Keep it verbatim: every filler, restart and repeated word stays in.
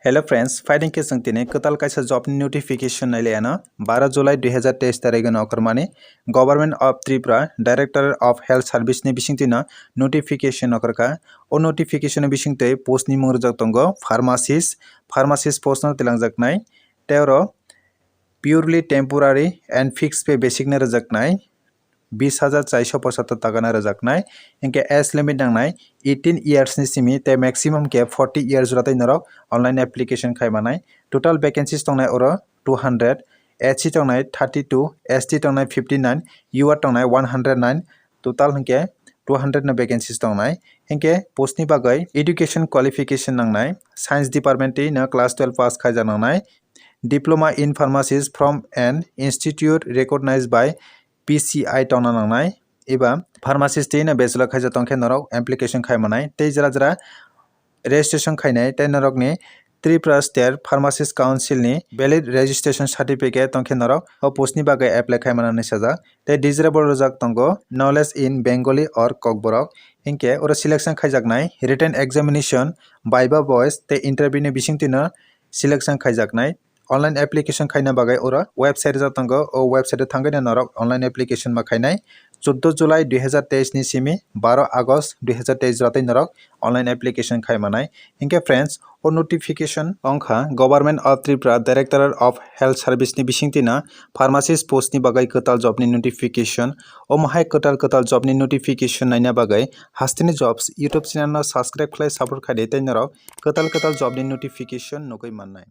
Hello friends, phaiding khe chwng tini kwtal kaisa job ni notification nailaiano. Baro July dui hazar teis tarikh no okormani Government of Tripura, Director of Health Service ni bisingtwi no notification okorkha. O notification ni bisingtwi post ni mung rwjak tongo pharmacist, pharmacist post no twlangjaknai. Tei oro purely temporary and fixed pay basic no rwjaknai. Bis hajar chaiso pochattor taka no rwjaknai. Hinkhe age limit nangnai eighteen years ni simi tei maximum khe forty years jora tei norok online application khai manai. Total vacancies tongnai oro two hundred, S C tongnai thirty two, S T tongnai fifty nine, U R tongnai one hundred nine, total hinkhe two hundred no vacancies tongnai. Hinkhe post ni bagwi education qualification nangnai, science department twi no class twelve pass khaijak nangnai, diploma in pharmacist from an institute recognized by P C I tongna nangnai, eba pharmacist twi no bachelor khaijak tongkhe norok application khai manai tei jera jera registration khainai tei norokni Tripura State Pharmacist Council ni valid registration certificate tongkhe norok o post ni bagwi apply khai manani sajak. Tei desirable rwjak tongo knowledge in Bengali or Kokborok. Hinkhe oro selection khaijaknai written examination, viva voice tei interview ni bisingtwi no selection khaijaknai. Online application khaina bagwi oro website rwjak tongo, o website o thangwi no norok online application ma khainai. Chuddo July dui hazar teis ni simi baro August dui hazar teis jora tei norok online application khai manai. Hinkhe friends, o notification wngkha Government of Tripura, Directorate of Health Service ni bisingtwi no pharmacist post ni bagwi kwtal job ni notification. Omo hai kwtal kwtal job ni notification naina bagwi Hasteni Jobs YouTube channel no subscribe khlai support khai di tei norok kwtal kwtal job ni notification nugwi mannai.